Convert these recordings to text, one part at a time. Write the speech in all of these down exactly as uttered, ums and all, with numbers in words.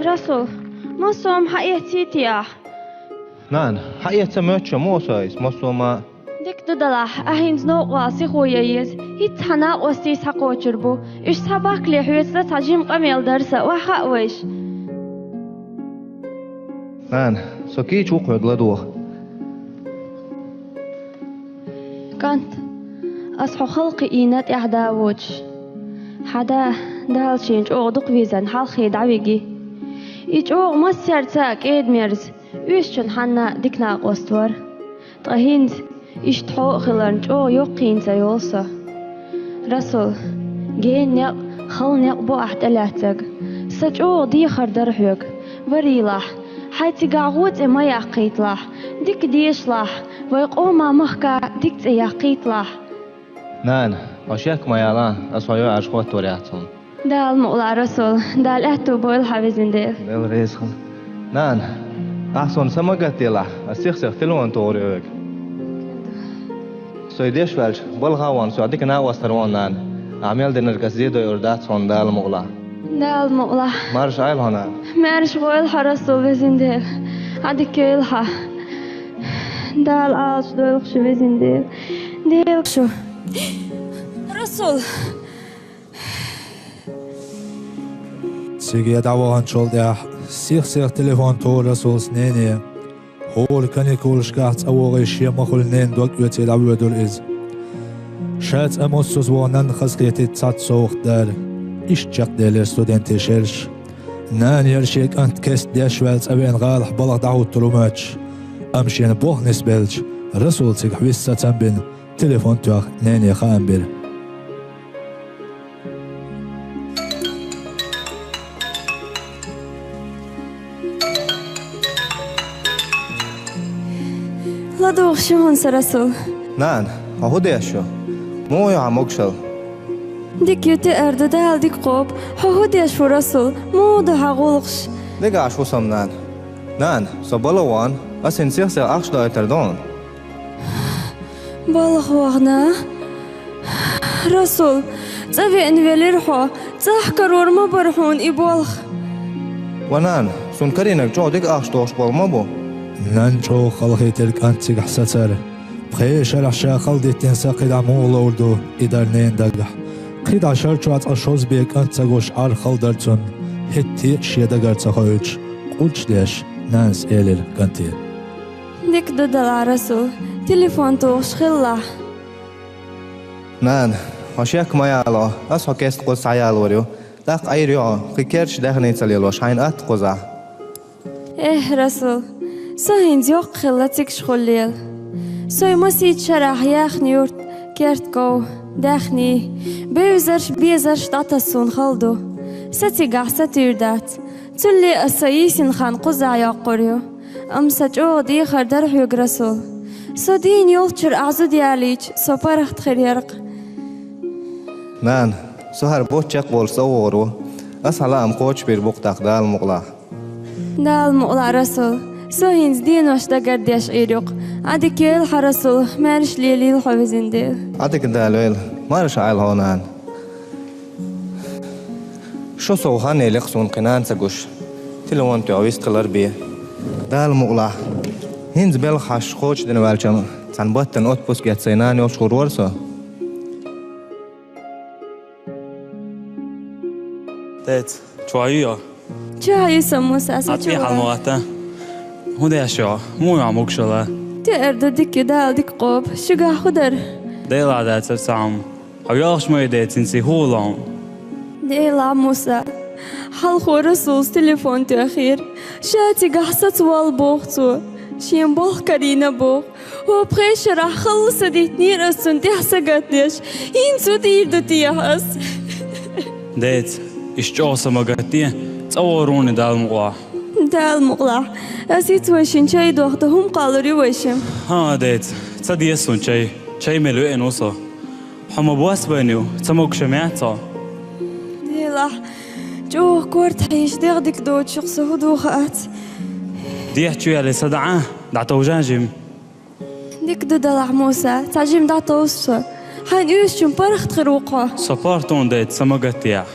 Расул, массо а хьаэцций те ахь? Нана, хьаэца моьттуш ма ву со иза, массо а. Дика ду делахь, ахь хӀинца новкъа вала сихо ян еза. ХӀинцца хьан накъостий схьакхочур бу. Уьш схьабахкале хьоьца цхьа жима къамел дар сан, охьахаа вайша. Нана, со кийча ву хьоьга ладогӀа. КӀант, ас хьо халкъе ийна тӀаьхьа да воцуш. Хьан да, Дала шена чӀогӀа дукха везан, хьалххе дӀавиги. И чӀогӀа массаьрца а кӀеда-мерза, оьшучун хьанна а дика накъост вара. Ткъа хӀинца, иштта хьо а хиларна, чӀогӀа йоккха хӀинца йолу со. Расул, гена некъ, хала некъ бу ахь тӀелаьцнарг. Сан чӀогӀа дехар дара хьоьга. Варийлахь, хьайн цигахь гӀо цӀе ма яккхийталахь, дика дешалахь, вайн къоман махка дика цӀе яккхийталахь. Нана, хьо шек ма яла, ас хьо йоӀарш хӀоттор яц хьуна. Дала мукъ лахь, Расул, Дала аьтту бойла хьан, везан Дела. Дела реза хуьлда. Нана, ахь суна са ма гатделахь, ас сих-сиха телефон тухур ю хьоьга. Со и деш ваьлча, балха а вахана, со дика накъостар ву, нана. Ахь мел динарг ас зен дойур дац хьуна, Дала мукъ лахь. Дала мукъ лахь. Марша Ӏойла хьо, нана. Маьрша гӀойла хьо, Расул, везан Дела. Хьан дика йойла хьан. Дала Ӏалашдойла шу, везан Дела. Дела шу. Расул! Цига дӀаваханчул тӀаьхьа сих-сиха телефон тухура Расулс нене. ХӀора каникулашкахь цӀа вогӀий шен махула ненан дог оьций дӀавоьдура иза. Ша цӀа муссаза вахана нанна хазахетийта цхьацца совгӀат дара. Иштта чекхделира студентийн шераш. Нана яра шен кӀант кеста деш ваьлла цӀа веана гӀалахь балха дӀахӀуттур ву моьттуш. Амма шена болх нисбелча, Расул цига хьовса сацам бина, телефон тоьхна нене хаам бира. ЛадугӀуш ю хьуна сан, Расул. Нана, хьо хӀун деш ю? Муха ю хьан могушалла? Дика ю, тӀеара ду, Дала дика кхобу. Хьо хӀун деш ву, Расул? Муха ду хьан гӀуллакхаш? Дика Ӏаш ву со-м, нана. Нана, со балха вахана, ас хӀинца сих-сиха ахча доуьйтур ду хьуна. Балха вахана? Расул, цӀа веана велира хьо, цӀахь карор ма бара хьуна и болх. Ва нана, суна карийнарг чӀогӀа дика ахча дохуш болу ма бу. Нанна чӀогӀа халахийтира кӀант цигахь сацар. Пхеа шарахь ша хала диттина са кхидӀа муха ловр ду, и дара ненан дагахь. КхидӀа шар чохь цкъа шозза бен кӀант ца гуш Ӏар хала дара цунна, хӀетте а шен дагара ца хоуьйтуш, къудаш деш, нанас элира кӀанте. Дика ду делахь, Расул, телефон тухуш хилалахь. Нана, хьо шек ма яла, ас хьо кеста кхуза схьаялор ю. ТӀаккха Ӏийр ю хьо, кхин керча даьхний ца лелош, хьайна атта кхузахь. Эх, Расул, со хӀинца йоккха хилла цигахь хуьллийла. Со и масийтта шарахь яхна юрт, керт ков, даьхний, бевзарш, безарш дӀатасса суна хала ду. Са цигахь сатуьйр дац. Цулле ас сан йийсина хан кхузахь йоккхур ю. Амма сан чӀогӀа дехар дара хьоьга, Расул. Со дийна йолччуьра ахь зуда ялийча, со паргӀат хир яра-кх. Нана, со хӀара бутт чекхболуш цӀа вогӀур ву. Ас хьан лаам кхочушбийр бу-кх тӀаккха, Дала мукъ лахь. Дала мукъ лахь, Расул. Со хӀинца денош дагардеш Ӏийр ю-кх. Ӏадика йойла хьан, Расул, маьрша лелийла хьо, везан Дела. Ӏадика Дала йойла. Марша Ӏойла хьо, нана. Шо сов хан елира-кх суна кхин нана ца гуш. Телефон тоьхна вист хилар бен. Дала мукъ лахь. ХӀинца белхан хьашташ кхочушдина ваьлча-м, цхьана баттана отпуск эцна сайн нана йолчу гӀур вара со. Деца, чохь ю хьо? Чохь ю со, Муса, со чохь ю. Хьан ма вац? ХӀун деш ю хьо? Муха ю хьан могушалла? ТӀеара ду, дика ю, Дала дика кхобу. Шуьгахь хӀун дара? Делахь дацара цхьа хӀума. Хьо йоьлхуш ма ю, деца, хӀинца хӀун хилла хьуна? Делахь, Муса, хьалхо Расулс телефон тоьхира. Ша цигахь сацавала боху цо. Шен болх карийна боху. ХӀокху пхеа шарахь халла са диттинера ас цунна тӀаьхьа сагатдеш. ХӀинца хӀун дийр ду техьа ас? Деца, иштта чӀогӀа са ма гатде, цӀа вогӀур вуна, Дала мукъ лахь. Дала мукъ лахь. Ас ица вайшинна чай дохду, хӀума кхоллур ю вайшимма. ХӀан, деца, ца деза суна чай. Чай мела веана ву со. Хьо ма бос вайна ю, ца могуш ма яц хьо. Делахь, чӀогӀа корта хьийзаш, дегӀ дика доцуш ю-кх со, хӀун ду хаац. Дехьа чу яле са дӀа, дӀатовжа жима. Дика ду делахь, Муса, цхьа жима дӀатовза со. Хьайна оьшучун паргӀат хир ву-кх хьо. Со паргӀат вуна, деца, са ма гатдехьа.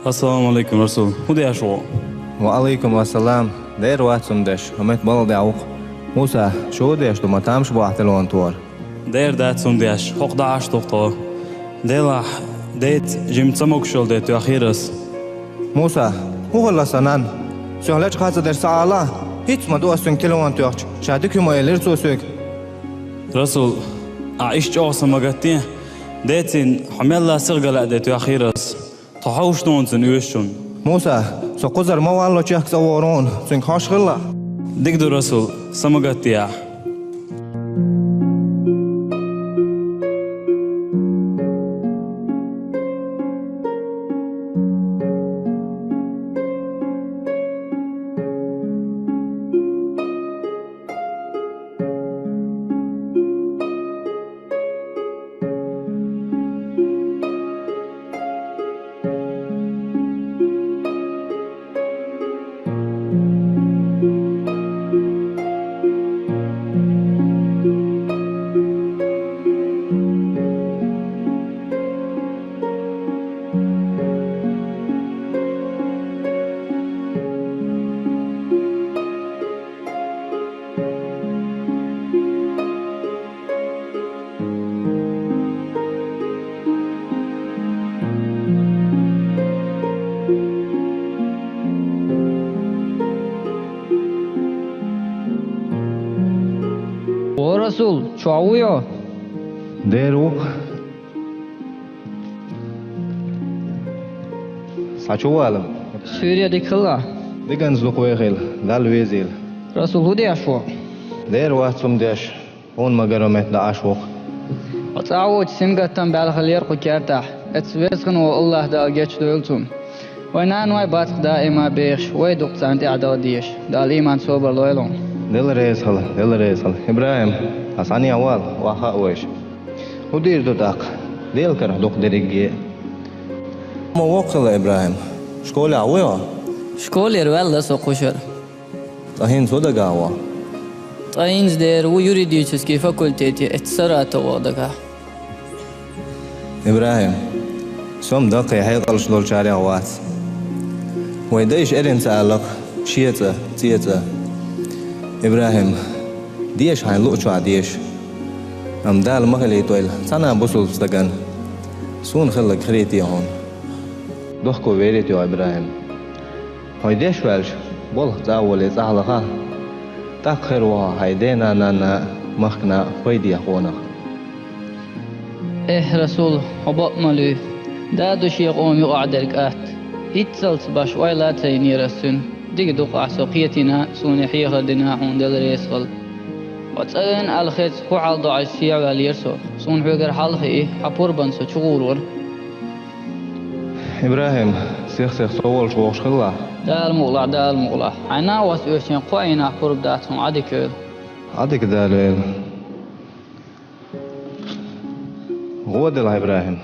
Ассаламу алейкум, Расул. ХӀун деш ву? Ва алейкум ассалам. Дера вац хӀума деш, хӀу метта балха дӀа ву-кх. Муса, шу хӀун деш ду, ма тамаш бу ахь телефон тохар? Дера дац хӀума деш, хӀокху дӀа Ӏаш ду-кх тхо. Делахь, деца жимма ца могуш йолу де тоьхнера ас. Муса, хӀун хилла сан нанна? Соьга лечкъа ца деш ца Ӏала, хӀинца ма ду ас цуьнга телефон тоьхча, ша дика хӀума элира цо соьга. Расул, ахь иштта чӀогӀа са ма гатде, децин хьо мелла сиха ган лаьа де тоьхнера ас. Тхо хьовсуш ду хьуна цуьнан оьшучунна. Муса, со кхузара ма валло чехка цӀа вогӀур ву хьуна, цуьнга хьожуш хилла. Дика ду, Расул, са ма гатде ахь. О, Расул, чохь вуй хьо? Дера ву-кх. Схьа чу вала. Суьйре дика хилла. Диканца дукха вехийла, Далла везийла. Расул, хӀун деш ву? Дера вац хӀума деш, хьуна ма-гарра метта дӀа Ӏаш ву-кх. Хьо цӀахь воцуш сингаттам баьлла хиллера кху кертахь. Эцу везачу волчу Аллах Дала гечдойла цунна. Вайн наной бац-кх даима бехаш, вай ду-кх царна тӀаьхьа дала дезаш. Дала ийман, собар лойла хьуна. Дела реза хила, Дела реза хила. ИбрахӀим, хьан схьанехьа вала, охьахаа вайша. ХӀун дийр ду тӀаккха? Делан карахь ду-кх дерриге а. Ма воккха хила, ИбрахӀим. Школехь вуй хьо? Школера ваьлла со кхушара. Ткъа хӀинца хӀун дагахь ву? Ткъа хӀинца дера ву юридический факультете, эцу Саратов ваха дагахь. ИбрахӀим, со-м даккхий хьекъалш долчарех вац. Вайн дайша эрна ца аьлла-кх шен цӀа, цӀен цӀа. ИбрахӀим, деша хьайна луъучохь деша. Амма Дала ма хилийтойла цхьана а бусулба стагана. Суна хилларг хирийте хьуна. Дохко верийта йо, ИбрахӀим. Хьо деш ваьлча, болх цӀа а волий цӀахь лаха. ТӀаккха хир ву хьо хьайн ден-нанна а, махкана а пайдехь гӀонах. Эхь, Расул, хьо бакъ ма луьй. Да ду шен къоман юкъахь дерг атта. ХӀинццалц баш ойла а ца йинера ас цуьнан. Дика ду-кх ахь со кхетийна а, суна хьехар дина а хьуна Дела реза хила. Хьо цӀа веана аьлла хезча, хӀун хьал до Ӏаш шен а ваьллера со. Суна хьоьгара хьал а хии, хьан пурбанна со чугӀур вара. ИбрахӀим, сих-сиха со волчу вогӀуш хилла. Дала мукъалахь, Дала мукъалахь. Хьайн накъостий оьшучу хенахь кхо Ӏийнах пурба дац хьуна, Ӏадика йойла. Ӏадика Дала йойла. ГӀо делахь, ИбрахӀим.